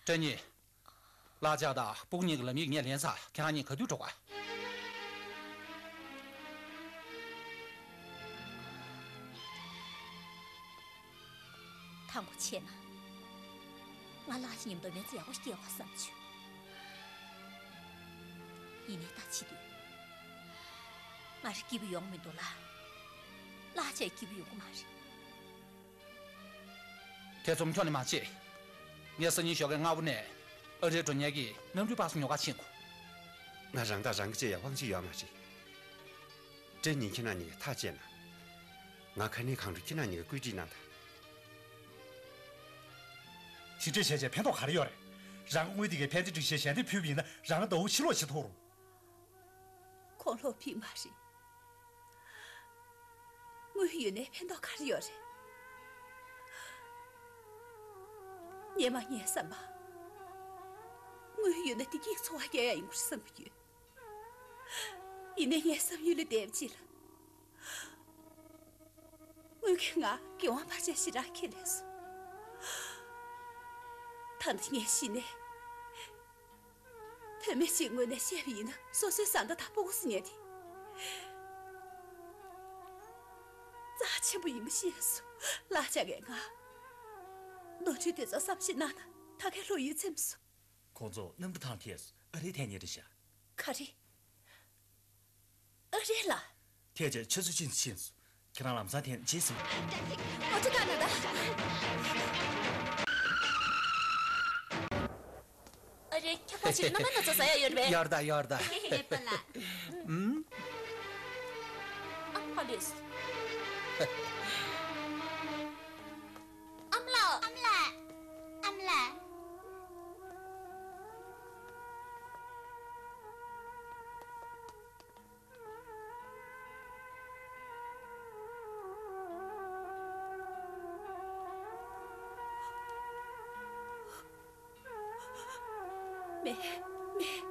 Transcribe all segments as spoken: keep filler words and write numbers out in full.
བཀྲ་ཉི། ལགས་ལྕགས་དང་སྤུ་གུ་གཉིས་ཀྱི་ལམ་ཡིག་ངས་ལེན་ཚར། ཁྱེད་རང་གཉིས་ག་དུས་འགྲོ་ག། དང་པོ་བྱས་ན། ང་ལགས་ཀྱི་མཉམ་དུ་མི་ཚེ་ཡག་པོ་སྐྱེལ་བ་བསམ་བྱུང་། ཡིན་ནའི་ད་བྱེད་དུས། ང་རང་སྐྱིད་པོ་ཡོང་མི་འདུག་ལ། ལགས་ཀྱང་སྐྱིད་པོ་ཡོང་གི་མ་རེད། ཐེ་ཚོམ་ཁྱོན་ནས་མ་བྱེད། ངས་སང་ཉིན་ཞོགས་ཀས་སྔ་པོ་ནས་ཨ་རིའི་འགྲོ་མཁན་གྱི་གནམ་གྲུའི་པ་སེ་ཉོ་གར་ཕྱིན་དགོས། ང་རང་དང་རང་གི་བཅས་ཡ་དབང་ཆ་ཡོད་མ་རེད། བཀྲ་ཉི། ཁྱེད་རང་གཉིས་ཀྱིས་ཐག་བཅད་ན། ང་ག་ནས་གང་འགྲོ་ཁྱེད་རང་གཉིས་ཀྱིས་བཀོད་སྒྲིག་གནང་དང་། ཞི་བདེ་བྱས་བྱས་ཕན་ཐོགས་ག་རེ་ཡོད་རེད། རང་དངུལ་དེ་གའི་ཕན་བདེ་སྒྲིག་གཞི་ཞལ་འདེབས་ཕུལ་བ་ཡིན་ན་རང་ཟླ་བ་ཕྱི་ལོགས་ཕྱི་ཐོག་རུ། ཁོང་ལོག་ཕིག་མ་རེད། དངུལ་ཡོད་ནའི་ཕན་ཐོགས་ག་རེ་ཡོད་རེད། སྔོན་མ་ངའི་བསམ་པ། དངུལ་ཡོད་ན་བདེ་སྐྱིད་འཚོ་བ་སྐྱེལ་ཡ་ཡིན་ཁུར་བསམ་གྱི་ཡོད། ཡིན་ནའི་ངའི་བསམ་ཡུལ་ལས་འདས་པ་ཅིག་ལ། དངུལ་གྱིས་ང་དགེ་བ་བར་ཆད་ཞེ་དྲག་ཁྱེར་ལས་སོང་། ད་ནི་ངས་ཤི་ནས། བུད་མེད་ཅིག་ངོས་ནས་བཤད་པ་ཡིན་ན་སོ་སོའི་བཟའ་ཟླ་དང་སྤུ་གུ་ཟེར་མཁན་དེ་རྩ་ཆེན་པོ་ཡིན་པ་ཤེས་སོང་། ལགས་ལྕགས་ཀྱིས་ང་ནོར་འཁྲུལ་དེ་ཚོ་བསམ་ཤེས་གནང་ན་ད་གའི་ལྷོད་ཡིད་ཚིམ་སོང་། ཁོང་ཚོ་གནམ་གྲུ་ཐང་ཐད་སོང་། ཨ་རིའི་ཐད་ནས་རེད་ཤག་ག་རེ། ཨ་རི་ལ། ཐད་ཀྱི་ཆུ་ཚོད་ཕྱིན་ཕྱིན་སོང་། ཁྱེད་རང་ལམ་སང་ཐད་ནས་བྱེད་སོང་། ཨོ་ཅི་ཀ་ན་ད། ཨ་རེ། ཁྱབ་ཁོངས་ཕྱིར་རྣམ་པ་སྣ་ཚོགས་ཟ་ཡ་ཡོད་རེད་པས། ཡོད་ད་ཡོད་ད། ཧེ་ཧེ་པ་ལ། ཨུམ། ཨ་ཕ་ལུས། ཨ་མ་ལགས། ཨ་མ་ལགས། ཨ་མ་ལགས། མེད། མེད།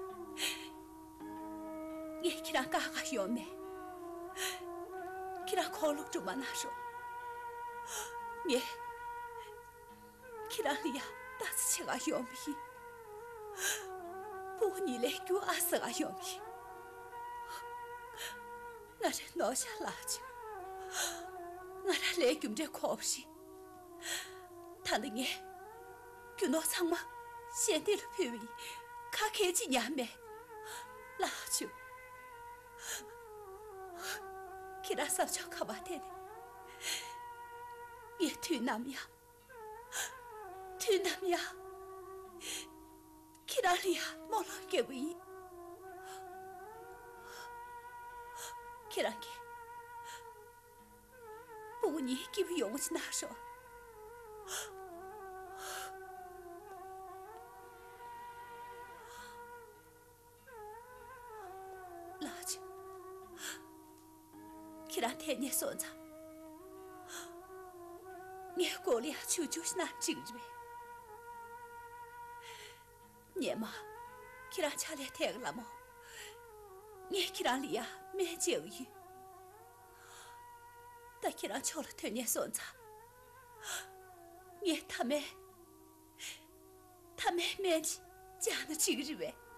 ངས་ཁྱེད་རང་བཀག་ག་ཡོང་མེད། ཁྱེད་རང་ཁོག་ལུག་སྒྲུབ་མ་གནང་རོགས། ངས་ཁྱེད་རང་ལ་ཡ་ལྟ་ཚེ་ཆེ་ག་ཡོང་མི་ཡིན། སྤུ་གུ་གཉིས་ལས་རྒྱུ་ཨ་ཟེ་ག་ཡོང་མི་ཡིན། ང་རེ་ནོར་ཤ་ལགས་ཆེ། ང་ར་ལས་རྒྱུ་འབྲས་ཁོག་པ་ཞིག་ད་ནི་ངས་རྒྱུ་ནོར་ཚང་མ་ཞལ་འདེབས་ལ་ཕུལ་བའི་ཁ་ཁེལ་ཅིག་ཉར་མེད། ལགས་ཆུ། ཁྱེད་རང་བསམ་ཕྱོགས་ག་པར་ཐད་ནས་ངས་དུས་ནམ་ཡང་། དུས་ནམ་ཡང་། ཁྱེད་རང་ལ་ཡ་སྨོན་ལམ་རྒྱག་གི་ཡིན། ཁྱེད་རང་གིས་སྤུ་གུ་གཉིས་སྐྱིད་པོ་ཡོང་བ་ཅིག་གནང་རོགས། ལགས་ཆུ། ཁྱེད་རང་ཐད་ནས་སོང་ཙང་། ངའི་མགོ་ལ་ཡ་ཆུ་བྱུག་ཤིག་གནང་ཅིག་རེད། སྔོན་མ། ཁྱེད་རང་ཕྱག་ལས་ཐད་ཀ་ལ་མོ། ངས་ཁྱེད་རང་ལ་ཡ་སྨན་བཅོས་ཡིན། ད་ཁྱེད་རང་ཕྱོགས་ལ་ཐོན་ནས་སོང་ཙང་། ངས་ཐ་མའི། ཐ་མའི་སྨན་ཅིག་བཅག་ན་ཅིག་རེད་པས།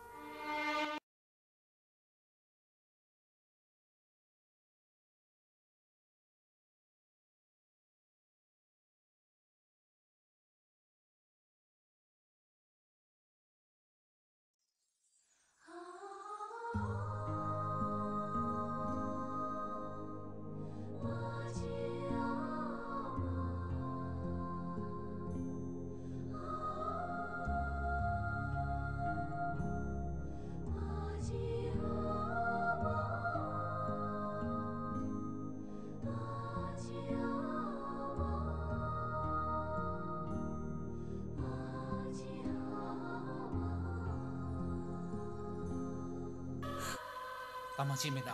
ཨ་མ་གཅིག་མིན་ན་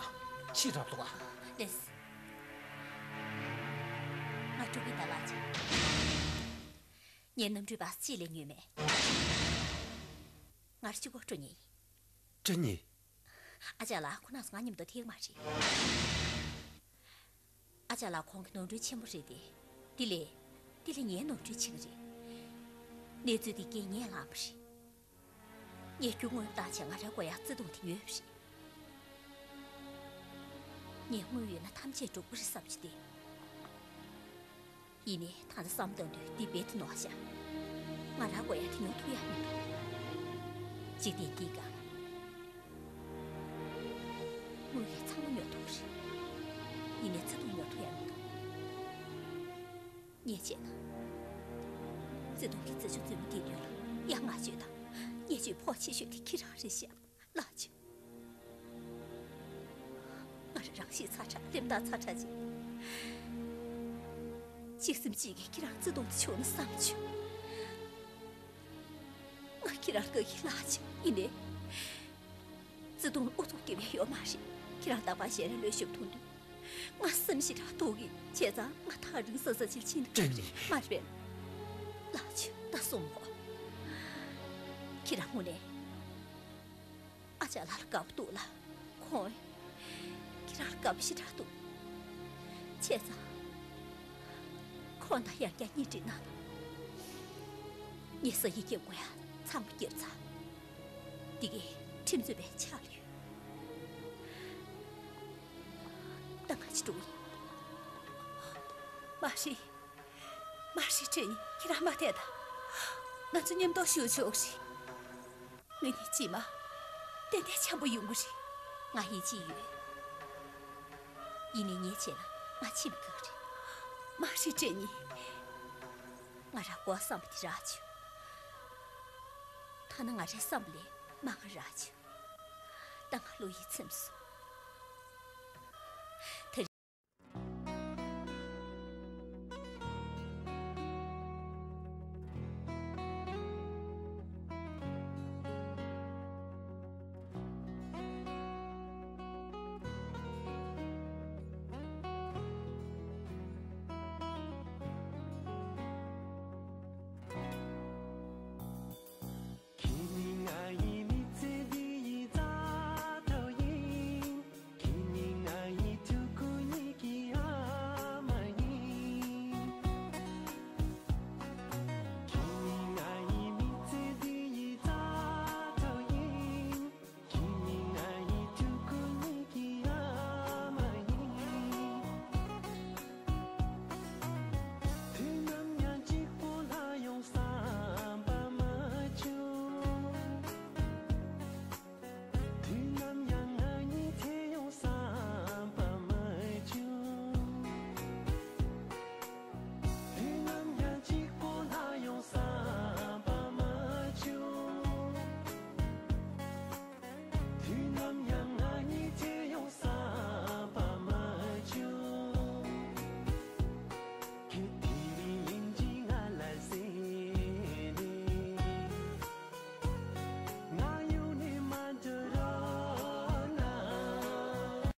ཤི་རབས་འདུག་ག་རེད། ང་འགྲོ་གི་ད་ལགས་ཆེ། ངས་གནམ་གྲུའི་བཱས་གཅིག་ལས་ཉོས་མེད། ང་ར་གཅིག་པོ་འགྲོ་ཉེ་ཡིན། བཀྲ་ཉི། ཨ་ཅག་ལགས་ཁོ་ན་ང་མཉམ་དུ་ཐེག་མ་རེད། ཨ་ཅག་ལགས་ཁོང་གི་ནོར་འཁྲུལ་ཆེན་པོ་རེད་དེ། དེ་ལས། དེ་ལས་ངའི་ནོར་འཁྲུལ་ཆེ་གི་རེད། གནས་ཚུལ་འདི་རྐྱེན་ངས་བསླངས་པ་རེད། ངས་ཁྱོད་མངོན་བཏང་བྱས་ང་རའི་མགོ་ཡར་བརྩེ་དུང་དེ་ཉོས་པ་རེད། ངས་དངུལ་ཡོད་ན་ཐམས་ཅད་འགྲུབ་ཀྱི་རེད་བསམ་གྱི་བསྡད། ཡིན་ནའི་ད་ལྟ་བསམ་བཏང་དུས་འདི་རྦད་དེ་ནོར་ཤག་ང་རའི་མགོ་ཡར་དེ་ཉོ་ཐུབ་ཡག་མི་འདུག་འཇིག་རྟེན་འདིའི་སྒང་དངུལ་གྱིས་ཚང་མ་ཉོ་ཐུབ་ཀྱི་རེད། ཡིན་ནའི་བརྩེ་དུང་ཉོ་ཐུབ་ཡག་མི་འདུག་ངས་བྱས་ན། བརྩེ་དུང་གི་རྩི་ཤིང་བཙུན་མོ་དེ་དུས་ལ་ཡ་ང་ཆོས་དང་། ངས་ཆོས་ཕོགས་ཆེ་ཤོས་དེ་ཁྱེད་རང་རེད་ཤག་ལགས་ཆོས། ང་རང་རང་ཤི་ཚ་དྲགས་རེམ་ད་ཚ་དྲགས་ཅིག་གཅིག་སེམས་གཅིག་གིས་ཁྱེད་རང་བརྩེ་དུང་དེ་བྱུང་ན་བསམ་བྱུང་། ང་ཁྱེད་རང་དགའ་གི་ལགས་ཆོས། ཡིན་ནའི། བརྩེ་དུང་ལ་ཨུ་ཚུགས་རྒྱབ་ཡག་ཡོད་མ་རེད། ཁྱེད་རང་རྟག་པར་ཞལ་རས་ལོས་ཞུབ་མཐོང་དུས། ང་སེམས་ཞེ་དྲག་སྡུག་གི། བྱས་ཙང་ང་ཐག་རིང་ས་ས་ཕྱིར་ཕྱིན་ན་དྲན་ནས་མ་རེད་པས། ལགས་ཆོས་ད་གསུངས་མོ། ཁྱེད་རང་དངོས་གནས་ཨ་ཅག་ལགས་ལ་དགའ་པོ་འདུག་ལ། ཁོང་ཁྱེད་རང་ལ་དགའ་པོ་ཞེ་དྲག་འདུག་བྱས་ཙང་ཁོང་དང་ཡང་བསྐྱར་གཉེན་སྒྲིག་གནང་དང་། ངས་ས་ཡི་སྐྱེ་དགུ་ཡང་ཚང་མ་བརྒྱབ་ཚར། འདི་གའི་ཁྲིམས་རྩོད་པའི་ཕྱག་ལ་ཡོད། ད་ང་ཅི་འགྲོ་ཡིན། མ་ཧྲི། མ་ཧྲི་དྲན་ནས་ཁྱེད་རང་མ་བསྡད་དང་། ང་ཚོ་མཉམ་དུ་བཞུགས་ཆོག་རེད། ང་གཉིས་རྗེས་མ་ཏན་ཏན་འཆམ་པོ་ཡོང་གི་རེད། ང་ཡིད་ཆེས་ཡོད། ཡིན་ནའི་ངས་བྱས་ན་ང་འཆི་མི་དགའ་གི་རེད། མ་ཧྲི་དྲན་ནས། ང་རང་མགོ་བསམ་པ་དེ་རག་བྱུང་། ཐ་ན་ང་རའི་བསམ་པ་ལས་མང་བ་རག་བྱུང་། ད་ང་བློ་ཡིད་ཚིམ་སོང་། དེ་